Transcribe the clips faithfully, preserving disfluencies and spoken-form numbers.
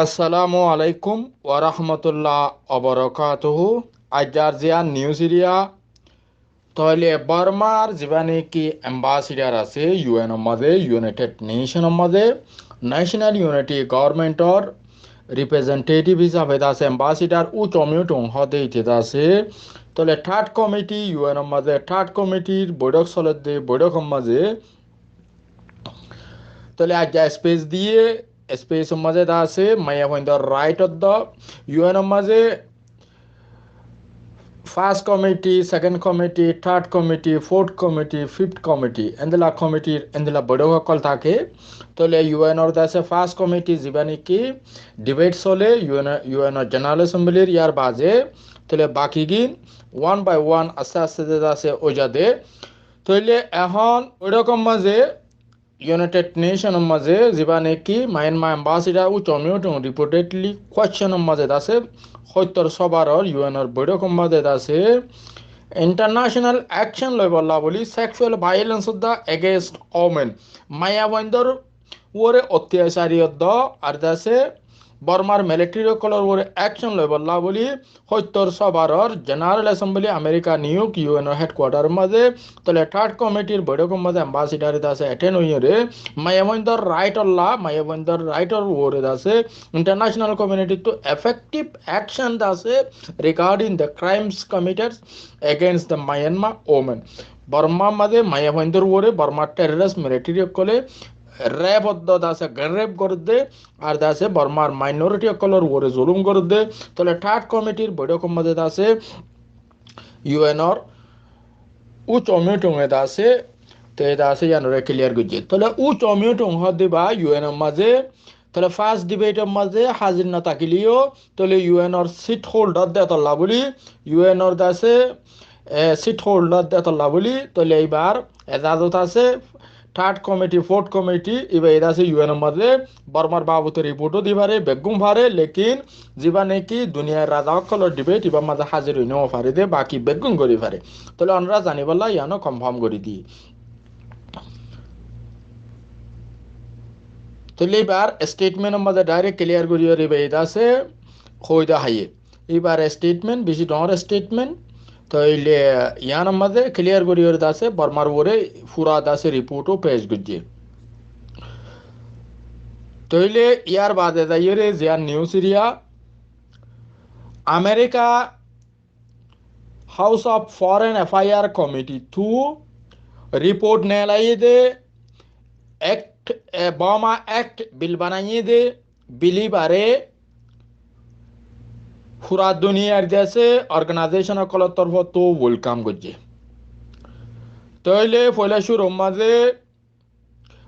Assalamu alaikum warahmatullah wabarakatuhu. Aijjar ziyán news eriya, tóile Bormar zibá niki ambassador asé U N or mazé, United Nation or mazé, National Unity Government or representative hísabe de asé ambassador Wu Chomyuntung hoó de ite de asé. Tóile third committee, U N or mazé third committee r boitók solédde, boitók or mazé tóile aijja space diye, space or mazé de asé maiyafuaindor right or dó, U N or mazé first committee, second committee, third committee, fourth committee, fifth committee, endilla committee r endilla boitók ókkol táke. Tóile U N or de asé first committee zibá niki debate sole U N, U N or General Assembly r, yar baade tóile bakigín one by one asté asté de asé ói za de. Tóile ehón boitók or mazé United Nation or mazé zibá niki Myanmar ambassador Wu Chomyuntung reportedly question or mazé de asé, hóttor sóbar or U N or boitók or mazé de asé international action loibolla buli sexual violence or dá against women, maiyafuaindor uore ottiyacari or dó ar de asé Bormar military ókkolor uore action loibolla buli hóttor sóbar or General Assembly America New York U N or headquarter or mazé tóile third committee r boitók or mazé ambassador de asé attend óiyore maiyafuaindor right olla, maiyafuaindor right or uore de asé international community ttu effective action de asé regarding the crimes committed against the Myanmar women. Bormar mazé maiyafuaindor uore Bormar terrorist military ókkole rape or dó de asé, gang rape gorédde, ar de asé Bormar minority ókkolor uore zulum gorédde. Tóile third committee r boitók or mazé de asé U N or Wu Chomyuntung e de asé, te de asé yíanore clear goijje. Tóile Wu Chomyuntung hoó de ba U N or mazé tóile first debate or mazé házir no tákile yó tóile U N or seat holder de tolla buli, U N or de asé, e, seat holder de tolla buli, tóile ibar ezazot asé third committee, fourth committee, iba ida asé U N or mazé Bormar babute report ó di fare, beggún fare, lekin zibá niki duniyar raza ókkolor debate ibar mazé házir ói no fare de, baki beggún gorí fare. Tóile onora zanibolla yíano confirm gorí di. Tóile ibar statement or mazé direct clear gorí yore iba ida asé hoó de háiye. Ibar statement beci doñr statement. Tóile yían or mazé clear gorí yore de asé Bormar uore fura de asé report ó pesh goijje. Tóile yar baade zaiyore ziyán news eriya, America House of Foreign Affair Committee ttu report neelaiye de act, e, Burma Act bill banaiye de, bill ibare fura duniyar de asé organization ókkolor torfóttu welcome goijje. Tóile foila cúrur mazé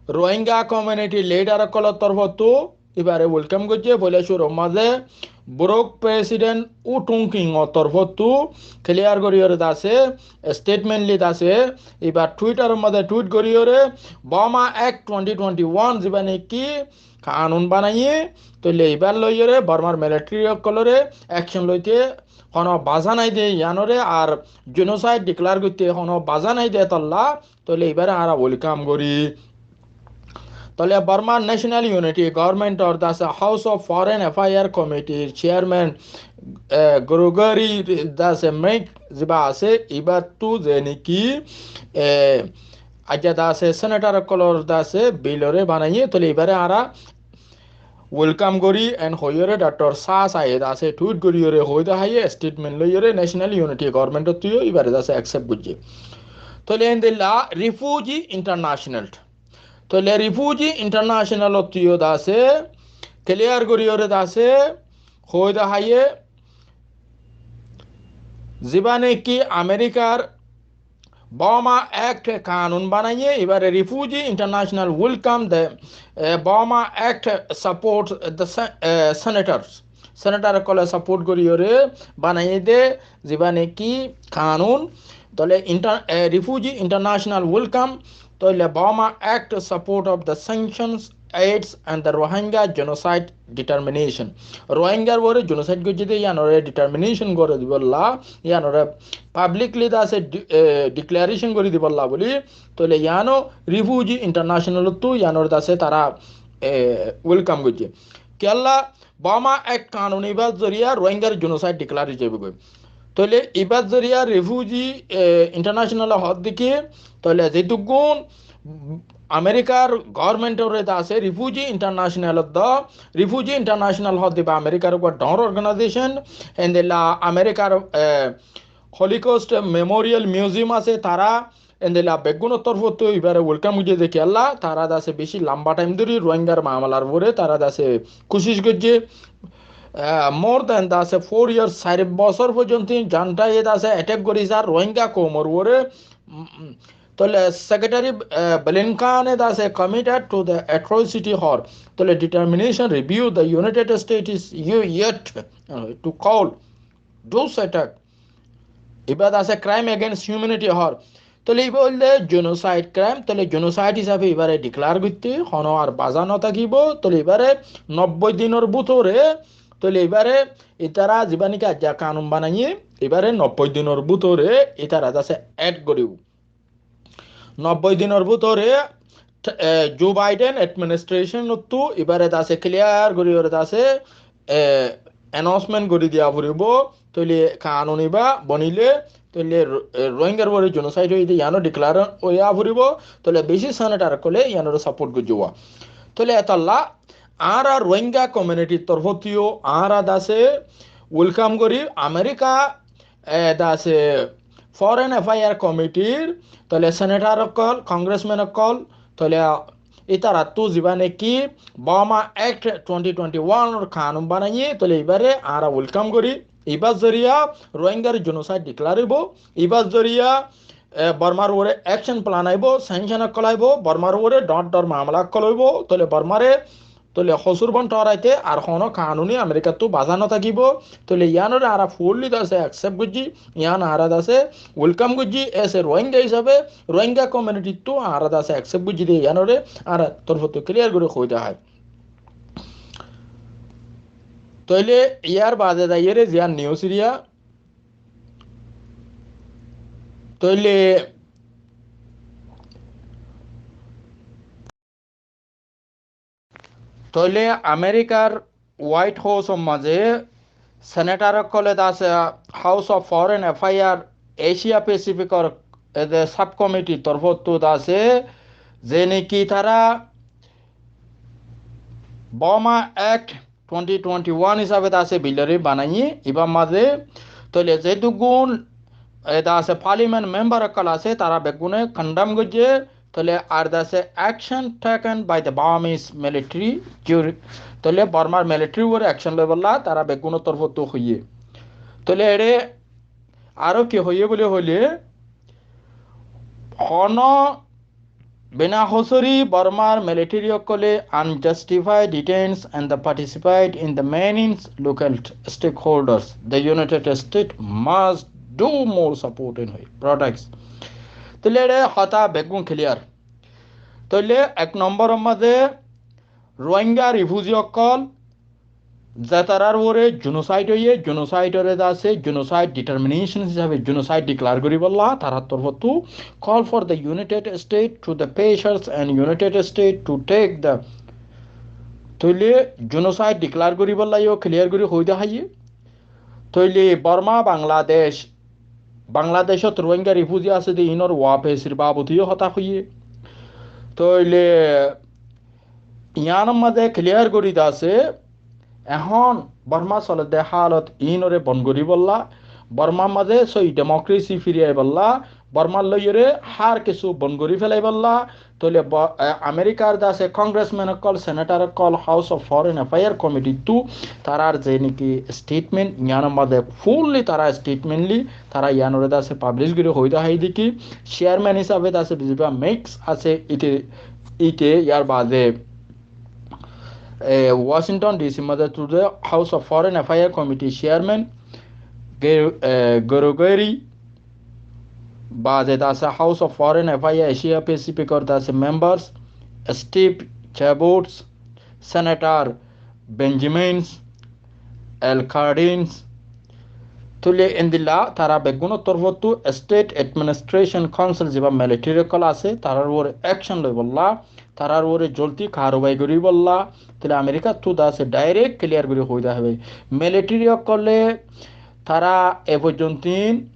Rohingya community leader ókkolor torfóttu ibare welcome goijje. Foila cúrur mazé Brok president Wu Tung King or torfóttu clear gorí yore de asé statement li de asé, ibar Twitter or mazé tweet gorí yore Burma Act twenty twenty-one zibá niki kanun banaiye, tóile ibar loiyore Bormar military ókkolore action loite hono baza nai de yíanore, ar genocide declare goitte hono baza nai de tolla, tóile ibare añára welcome gorí. Tóile Bormar National Unity Government or de asé House of Foreign Affair Committee chairman, e, Gregory de asé Meek zibá asé, ibattu ze niki, e, aijja de asé senator ókkolor de asé bill ore banaiye, tóile ibare añára welcome gorí en hoiyore Doctor Shah Syed asé tweet gorí yore hoó de háiye, statement loiyore National Unity Government ottu yó ibare de asé accept goijje. Tóile endilla Refugee International, tóile Refugee International ottu yó de asé clear gorí yore de asé hoó de háiye, zibá niki Americar Burma Act kanun banaiye, ibare Refugee International welcome the, e, Burma Act support the se-, e, senators. Senator ókkole support gorí yore banaiye de zibá niki kanun. Tóile inter-, e, Refugee International welcome, tóile Burma Act support of the sanctions aids and the Rohingya genocide determination. Rohingyar uore genocide goijje de yíanore determination gorí dibolla, yíanore publicly de asé di-, e, declaration gorí dibolla buli, tóile yíano Refugee International ottu yíanore de asé tara, e, welcome goijje. Yalla, Burma Act kanun ibár zoriya Rohingyar genocide declare ói zaibói. Tóile ibár zoriya refugee, e, international hoódde ki, tóile zetukkún Amerikar government ore de asé, Refugee International de, Refugee International hoódde ibá Amerikar uggwá dhoóñr organization, endilla Amerikar, e, Holocaust Memorial Museum asé, tará endilla beggúnor torfóttu ibáre welcome goijjé de kiyólla, tará de asé beci lamba time dóri Rohingyar mamalar uore tará de asé kucíc goijjé. Ah, more than de asé four years, sair bosór foijjonto junta ye de asé attack gorí zar Rohingya koumor uore. Mm, mm. Tóile Secretary, ah, Blinken e de asé committed to the atrocity hoór. Tóile determination review the United States is yet, ah, to call those attack. Ibá de asé crime against humanity hoór. Tóile ibá óilde genocide crime, tóile genocide hísafe ibáre declare goitté honó ar baza no tákibo, tóile ibáre nobbói dinor bútore, tóile ibáre ítara zibá niki aijja kanun banaiyé, ibáre nobbói dinor bútore ítara de asé add goríbo. Nobbói dinor bútore, e, Joe Biden administration ottu ibáre de asé clear gorí ore de asé, e, announcement gorí diya foribó. Tóile kanun ibá bonile, tóile Ro-, e, Rohingyar uore genocide óiye de yiáno declare óiya foribó. Tóile beci senator ókkole yiánore support goijjé. Tóile etolla añára Rohingya community r torfóttu yó añára de asé welcome gorí America e, de asé Foreign Affair Committee r, tóile senator ókkol, congressman ókkol, tóile ítarattú zibá niki Burma Act twenty twenty-one or kanun banaiyé, tóile ibáre añára welcome gorí. Ibár zoriya Rohingyar genocide declare óibo, ibár zoriya, e, Burmar uore action plan aibo, sanction ókkol aibo, Burmar uore dhoóñr dhoóñr mamala ókkol óibo, tóile Burmare tóile hosúr bon thóraite ar honó kanuni Amerikattú baza no tákibo. Tóile yiánore añára fully de asé accept goijjí, yián añára de asé welcome goijjí, as a Rohingya hísafe, Rohingya community ttú añára de asé accept goijjí de yiánore añára torfóttu clear gorí hoói de hái. Tóile yar baade zaiyóre ziyán news iriya, tóile Tóile Amerikar White House or mazé senator ókkole de asé House of Foreign Affair Asia Pacific or ede subcommittee torfóttu de asé ze niki tará Burma Act twenty twenty-one hísabe de asé bill ore banaiyé, ibár mazé tóile zetukkún ede asé parliament member ókkol asé, tará beggúne condemn goijjé, tóile ar de asé action taken by the Burmese military during, tóile Bormar military uore action loibolla tará beggúnor torfóttu hoiyé. Tóile ere aró ki hoiyé buli hoilé, honó bina hosóri Bormar military ókkole unjustified detains and the participate in the maiming local stakeholders. The United States must do more support in protects. Tóile ere hotá beggún clear. Tóile ek nombor or mazé Rohingya refugee ókkol ze tarár uore genocide óiye, genocide ore de asé genocide determination hísabe genocide declare goríbolla tarár torfóttu call for the United States to the pressures and United States to take the, tóile genocide declare goríbolla yó clear gorí hoói de háiye. Tóile Borma, Bangladec, Bangladecot Rohingya refugee asé de inor wapesir babute yó hotá hoiyé. Tóile yiánor mazé clear gorí de asé, ehón Borma soledde halot inore bon goríbolla, Bormar mazé sóiyi democracy firi aibolla, Bormar loiyóre hár kessú bon gorí felaibolla, tóile Bo-, e, Amerikar de asé congressman ókkol, senator ókkol, House of Foreign Affair Committee ttú tarár ze niki statement, yiánor mazé fully tará statement li, tará yiánore de asé publish gorí hoói de háiye de ki, chairman hísabe de asé biziba mix asé, ite, ite yar baade, e, Washington D C mazé to the House of Foreign Affair Committee chairman Ge-, e, Gregory, baade de asé House of Foreign Affair Asia Pacific or de asé members Steve Chabot, Senator Benjamin L. Cardin, tóile endilla tará beggúnor torfóttu State Administration Council ziba military ókkol asé, tarár uore action loibolla tarár uore zoldi karubai goríbolla, tóile Amerikattu dase direct clear gorí hoói dahá. Military ókkole tará e foijjontin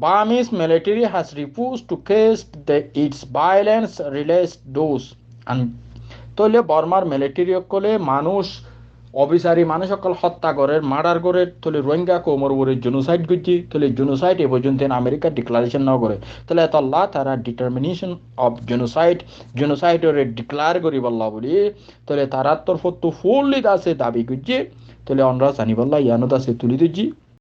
Burmese military has refused to case the, its violence related those. An, tóile Bormar military ókkole manúic, obisari manúic ókkol hottá gorér, murder gorér, tóile Rohingya koumor uore genocide goijjé, tóile genocide e foijjontin Amerika declaration no goré. Tóile etolla tará determination of genocide, genocide ore declare goríbolla buli, tóile tarár torfóttu fully dase dabi goijjé, tóile onora zanibolla yián dase tuli dóijji.